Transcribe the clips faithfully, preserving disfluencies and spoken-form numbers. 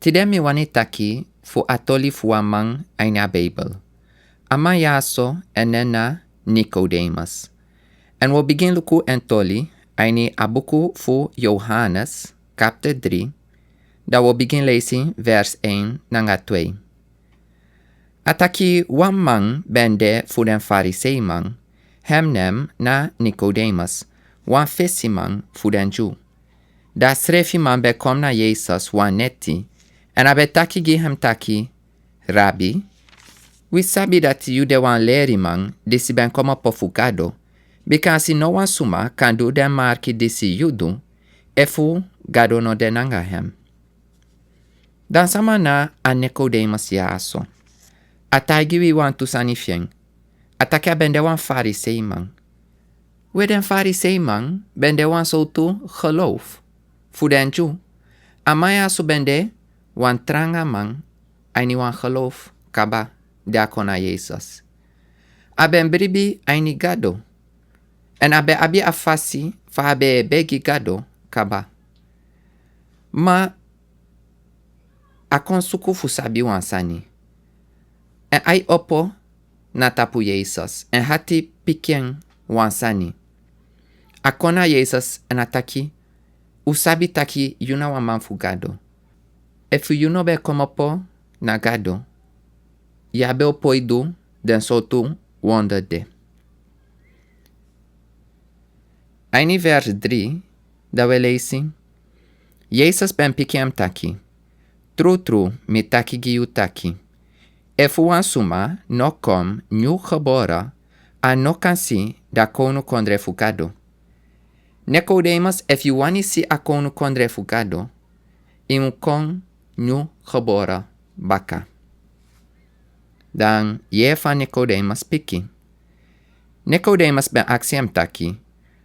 Tide mi wani taki fu a toli fu wan man a ini a Bijbel. A man ya so en nen na Nicodemus. Èn wi o bigin luku en toli a ini a buku fu Yohanes, kapte dri, dan wi o bigin leisi vers één nanga twee. A taki wan man ben de fu den Fariseiman, hem nen na Nicodemus, wan fesiman fu den Dyu. Da a srefiman ben kon na Yesus wan neti, èn a ben taki gi hem taki: Rabi, wi sabi dati yu de wan leriman disi ben komopo fu Gado, bikasi no wan suma kan du den marki disi yu du, efu Gado no de nanga hem. Dan sama na a Nicodemus ya so? A taigi wi wantu sani fi en. A taki a ben de wan Fariseiman. We, den Fariseiman ben de wan sowtu geloof fu den Dyu. A man ya so ben de wan tranga man a ini wan geloof kaba, di a kon na Yesus. A ben bribi a ini Gado. Èn a ben abi a fasi fa a ben e begi Gado kaba. Ma a kon suku fu sabi wan sani. Èn ai opo na tapu Yesus, èn hati piki en wan sani. A kon na Yesus èn a taki: Un sabi taki yu na wan man fu Gado. Efu yu no ben komopo na Gado, yu á ben o poi du den sowtu wonder de. A ini vers dri, da we leisi: Yesus ben piki en taki: Trutru mi taki gi yu taki, efu wan suma no kon nyun gebore, a no kan si a kownukondre fu Gado. Nicodemus, efu yu wani si a kownukondre fu Gado, yu mu kon nyun gebore baka. Dan yeye fu Nicodemus piki. Nicodemus ben aksi en taki: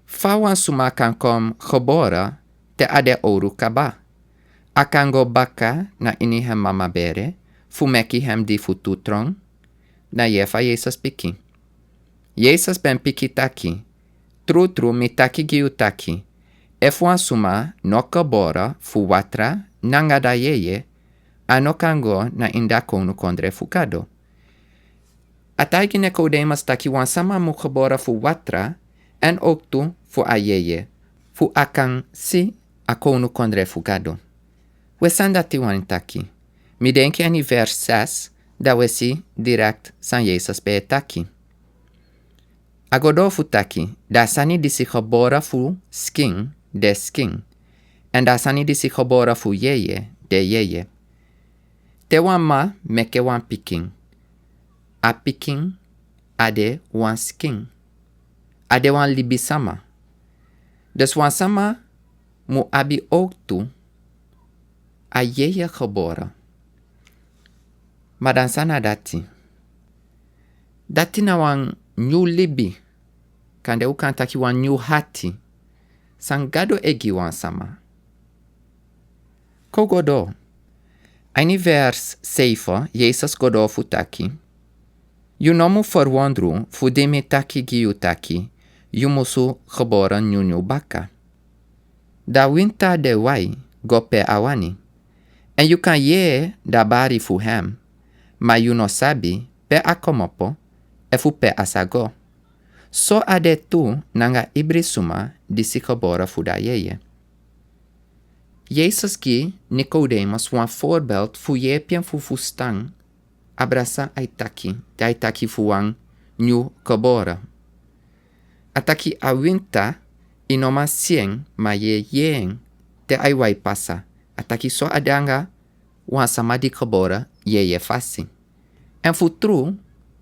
Fa wan suma kan kon gebore te a de owru kaba? A kan go baka na ini en mama bere fu meki en de fu tu tron? Dan yeye fu Yesus piki. Yesus ben piki taki: Trutru mi taki gi yu taki, efu wan suma no gebore fu watra nanga a yeye, a no kan go na ini a kownukondre fu Gado. A taigi Nicodemus taki wan sama mu gebore fu watra èn owktu fu a yeye, fu a kan si a kownukondre fu Gado. We, san dati wani taki? Mi denki a ini vers zes, da we si direkt san Yesus ben e taki. A go doro fu taki: Da a sani disi gebore fu skin de skin, èn da a sani disi gebore fu yeye de yeye. Te wan mma meki wan pikin, a pikin a de wan skin, a de wan libisama. Dus wan sama mu abi owktu a yeye gebore. Ma dan san na dati? Dati na wan nyun libi, kande un kan taki wan nyun ati, san Gado e gi wan sama. Kon go doro. A ini vers zeven, Yesus go doro fu taki: Yu no mu ferwondru fu di mi taki gi yu taki, yu musu gebore nyunyun baka. A winta de wai go pe a wani, èn yu kan yere a bari fu hem, ma yu no sabi pe a komopo efu pe a sa go. So a de tu nanga ibri suma disi gebore fu a yeye. Yesus gi Nicodemus wan voorbeeld fu yepi en fu fustan abra san ai taki, te ai taki fu wan nyun gebore. A taki a winta, yu no man si en, ma yu e yere en te ai wai pasa. A taki so a de nanga wan sama di gebore yeye fasi. Èn fu tru,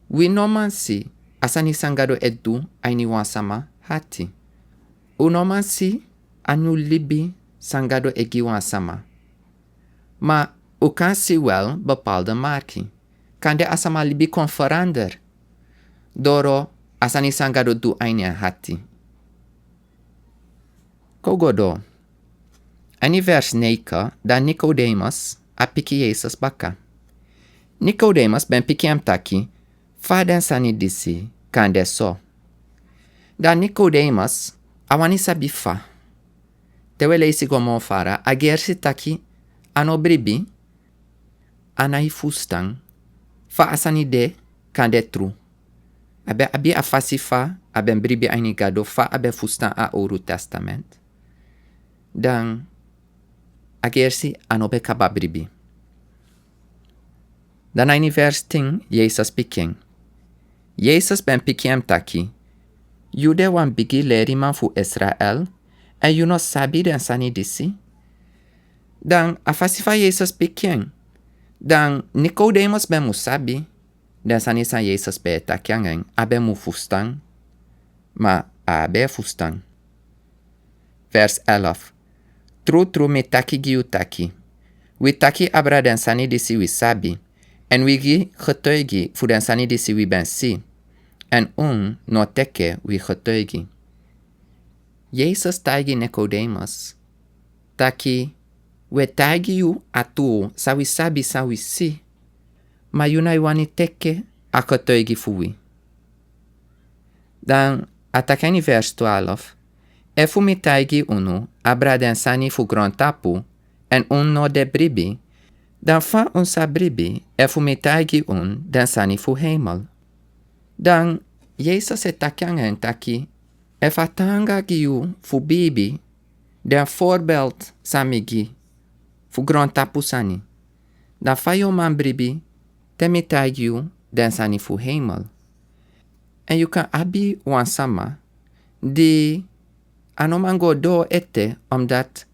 wi no man si a sani san Gado e du a ini wan sama ati. Un no man si a nyun libi san Gado e gi wan sama. Ma un kan si wel bepaalde marki. Kande a sama libi kon verander doro a sani san Gado du a ini en ati. Kon go doro. A ini vers negen, da Nicodemus a piki Yesus baka. Nicodemus ben piki en taki: Fa den sani disi kan de so? Da Nicodemus a wani sabi fa. Te we leisi go moro fara, a gersi taki a no bribi, a no e fustan fa a sani de kan de tru. A ben abi a fasi fa a ben bribi a ini Gado, fa a ben fustan a Owru Testament. Dan a gersi a no ben kaba bribi. Dan na ini vers tin Yesus piki en. Yesus ben piki en taki: "Yu de wan bigi leriman fu Israel, èn yu no sabi den sani disi?" Dan a fasi fa Yesus piki en, dan Nicodemus ben mu sabi den sani san Yesus ben e taki anga en, a ben mu fustan, ma a á ben e fustan. Vers elf: "Trutru mi taki gi yu taki, wi taki abra den sani disi wi sabi, èn wi gi getuigi fu den sani disi wi ben si, èn un no teke wi getuigi." Yesus taigi Nicodemus taki: "Wi e taigi yu a tuu san wi sabi, san wi si, ma yu no e wani teke a getuigi fu wi." Dan a taki a ini vers twaalf: "Efu mi taigi unu abra den sani fu grontapu, èn un no de bribi, dan fa un sa bribi efu mi taigi un den sani fu heimel?" Dan Yesus e taki anga en taki: "Efu a taanga gi yu fu biibi den voorbeeld san mi gi fu grontapu sani, dan fa yu o man bribi te mi taigi yu den sani fu heimel?" Èn yu kan abi wan sama di a no man go doo ete, omdat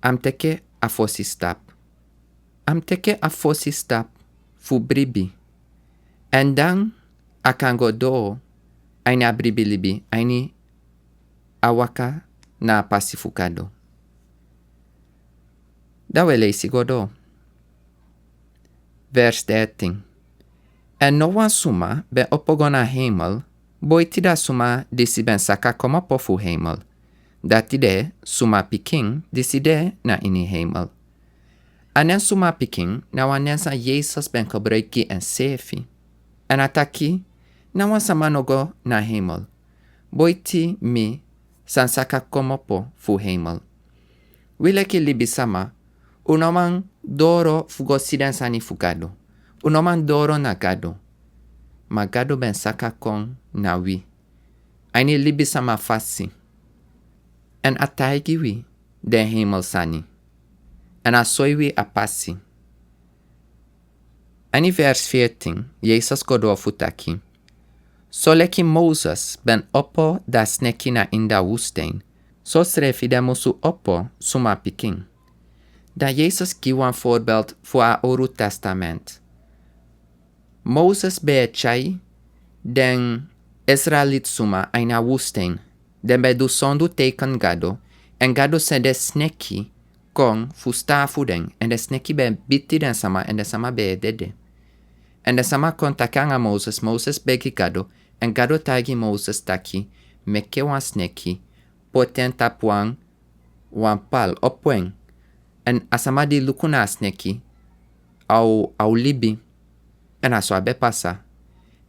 a mu teke a fosi stap. A mu teke a fosi stap fu bribi. Èn dan a kan go doo a ini a bribi libi, a ini a waka na a pasi fu Gado. Dan wi e leisi go doo. Vers dertien: "Èn no wan suma ben opo go na heimel, boiti da suma disi ben saka komopo fu heimel, dati de Suma Pikin disi de na ini heimel." A nen Suma Pikin na wan nen san Yesus ben gebruiki enseefi. Èn a taki: "No wan sama no go na heimel, boiti mi san saka komopo fu heimel." Wi leki libisama, un no man doro fu go si den sani fu Gado. Un no man doro na Gado. Ma Gado ben saka kon na wi, a ini libisama fasi. Èn a taigi wi den heimel sani. Èn a soi wi a pasi. A ini vers veertien, Yesus go doo fu taki: "So leki Moses ben opo da sneki na ini da woestijn, so srefi den musu opo Suma Pikin." Dan Yesus gi wan voorbeeld fu a Owru Testament. Moses ben e tyai den Israelit suma a ini a woestijn. Den ben du sondu teiken Gado, èn Gado sende sneki kon fu strafu den, èn den sneki ben e biti den sama, èn den sama ben e dede. Èn den sama kon taki anga Moses, Moses begi Gado, èn Gado taigi Moses taki: "Meke wan sneki, poti en tapu wan, wan pal, opo en. Èn a sama di luku na a sneki, a o, a o libi." Èn a so a ben pasa.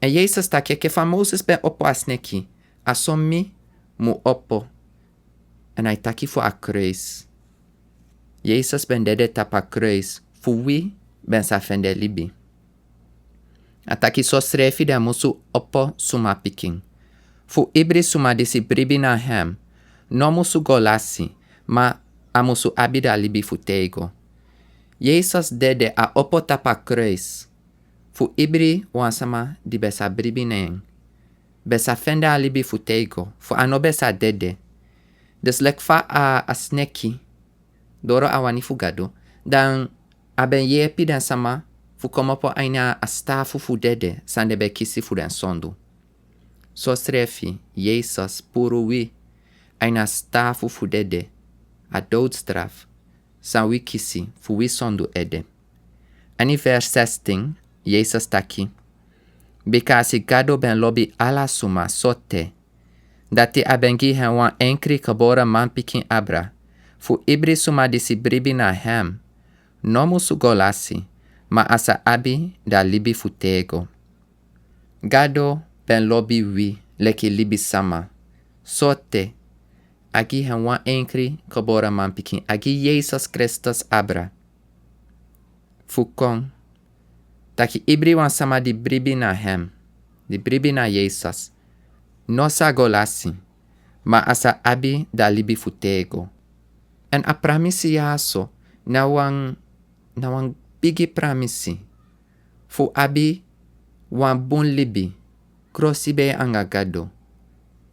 Èn Yesus taki: "Enke fa Moses ben opo a sneki, a so mi mu opo." Èn a e taki fu a kruis. Yesus ben dede tapu a kruis fu wi ben sa fende libi. A taki: "So srefi den musu opo Suma Pikin, fu ibri suma disi bribi na hem no musu go lasi, ma a musu abi da libi fu têgo." Yesus dede, a opo tapu a kruis, fu ibri wan sama di ben sa bribi na en ben sa fende a libi fu têgo, fu a no ben sa dede. Dus leki fa a, a sneki doro a wani fu Gado, dan a ben yepi den sama fu komopo a ini a strafu fu dede san den ben kisi fu den sondu. So srefi Yesus puru wi a ini a strafu fu dede, a doodstraf san wi kisi fu wi sondu ede. A ini vers zestien, Yesus taki: "Bikasi Gado ben lobi ala suma sote, dati a ben gi hem wan enkri gebore manpikin abra, fu ibri suma disi bribi na hem no musu go lasi, ma a sa abi da libi fu têgo." Gado ben lobi wi leki libisama sote a gi hem wan enkri gebore manpikin, a gi Yesus Kristus abra, fu kon taki ibri wan sama di bribi na hem, di bribi na Yesus, no sa go lasi, ma a sa abi da libi fu tego. En a pramisi yaso na wan, na wan bigi pramisi fu abi wan bun libi, krosibei anga Gado,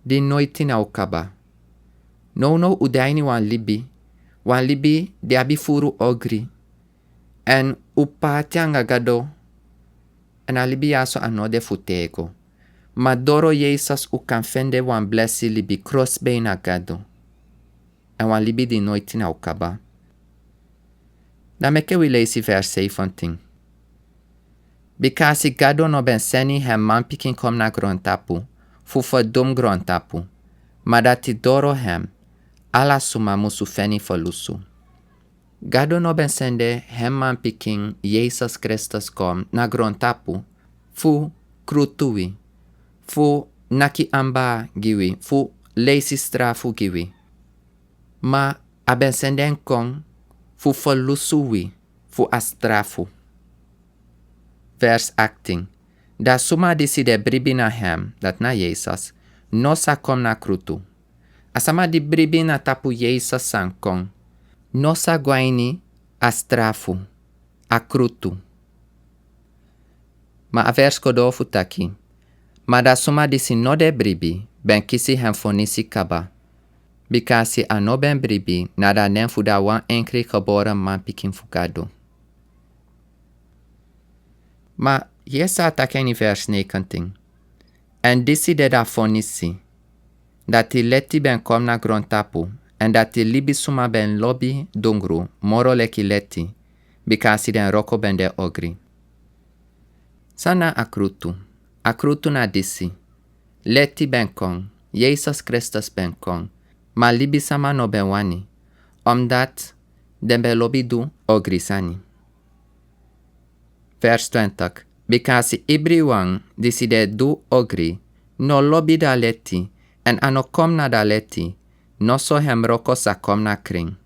di noiti na o kaba. Nownow u de a ini wan libi, wan libi di abi furu ogri, en u pati anga Gado, en a libi yaso a no de fu tego. Ma doro Yesus u kan fende wan blesi libi krosibei na Gado. En wan libi di noiti na o kaba. Dan meki wi leisi vers zeventien. Bikasi Gado no ben seni hem manpikin kon na grontapu, fu ferdum grontapu, ma dati doro hem, ala suma musu feni ferlusu. Gado no ben sende hem manpikin Yesus Kristus kon na grontapu, fu krutu wi, fu naki anba gi wi, fu leisi strafu gi wi. Ma a ben sende en kon fu ferlusu wi fu a strafu. Vers achttien. Da suma disi di e bribi na hem, dati na Yesus, no sa kon na krutu. A sama di bribi na tapu Yesus san kon, no sa go a ini a strafu, a krutu. Ma a vers go doro fu taki: Ma da suma disi no de bribi, ben kisi hem fonisi kaba. Bikasi a no ben bribi na da nen fu da wan enkri gebore manpikin fu Gado. Ma yere san a taki a ini vers negentien. En disi de da fonisi, dati leti ben kon na grontapu, en dati libisuma ben lobi dungru moro leki leti, bikasi den wroko ben de ogri. San na a krutu? A krutu na disi: leti ben kon, Yesus Kristus ben kon, ma libisama no ben wani, omdati den ben lobi du ogri sani. Vers twintig. Bikasi ibriwan disi di e du ogri no lobi da leti, en a no kon na da leti, noso hem wroko sa kon na krin.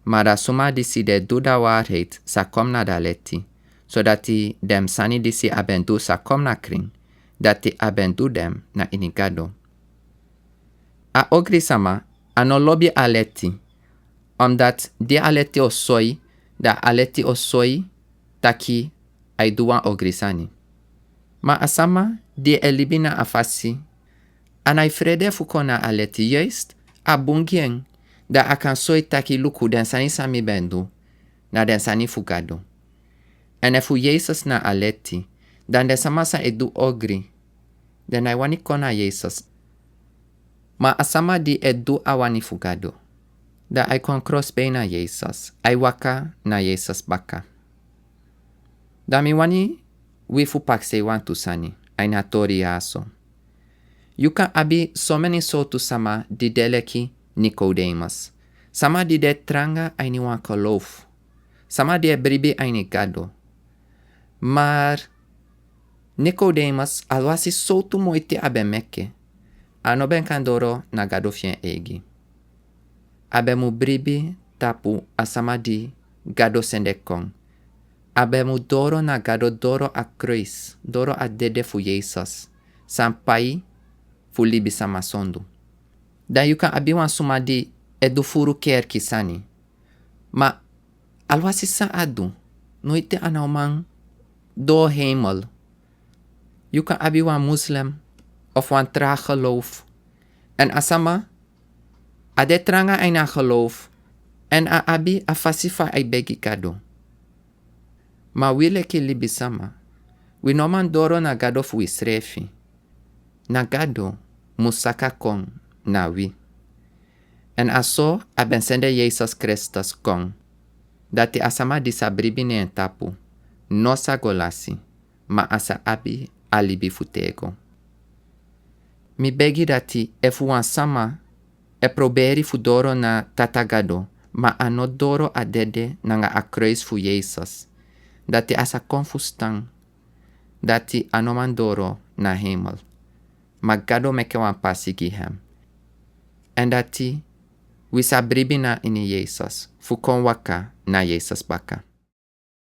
Ma da suma disi di e du da waarheid sa kon na da leti, sodati den sani disi a ben du sa kon na krin, dati a ben du den na ini Gado. A ogri sama, a no lobi a leti, omdati di a leti o soi, da a leti o soi taki a e du wan ogri sani. Ma a sama di e libi na a fasi, a no e frede fu kon na a leti, juist a bun gi en, da a kan soi taki luku, den sani san mi ben du, na den sani fu Gado. En efu Yesus na a leti, dan den sama san e du ogri, den no e wani kon na Yesus. Ma a sama di e du a wani fu Gado, da a e kon krosibei na Yesus, a e waka na Yesus baka. Da mi wani wi fu pakisei wantu sani a ini a tori yaso. Yu kan abi someni sortu sama di de leki Nikodemus. Sama di de tranga a ini wan geloof. Sama di e bribi a ini Gado. Ma Nikodemus, alwasi sortu moiti a ben meki, a no ben kan doro na Gado fi en eigi. A ben mu bribi tapu a sama di Gado sende kon. A ben mu doro na Gado, doro a kruis, doro a dede fu Yesus, san pai fu libisama sondu. Dan yu kan abi wan suma di e du furu kerki sani. Ma alwasi san a du, noiti a no man doro hemel. Yu kan abi wan moslim of wan tra geloof. En a sama, a de tranga a ini a geloof. En a abi a fasi fa a e begi Gado. Ma wi leki libisama, wi no man doro na Gado fu wisrefi. Na Gado mu saka kon na wi. En a so a ben sende Yesus Kristus kon. Dati a sama di sa bribi na en tapu, no sa go lasi, ma a sa abi a libi fu tego. Mi begi dati efu wan sama e proberi fu doro na Tata Gado, ma a no doro a dede nanga a kruis fu Yesus, dati a sa kon fustan dati a no man doro na hemel. Ma Gado meki wan pasi gi hem. En dati wi sa bribi na ini Yesus, fu kon waka na Yesus baka.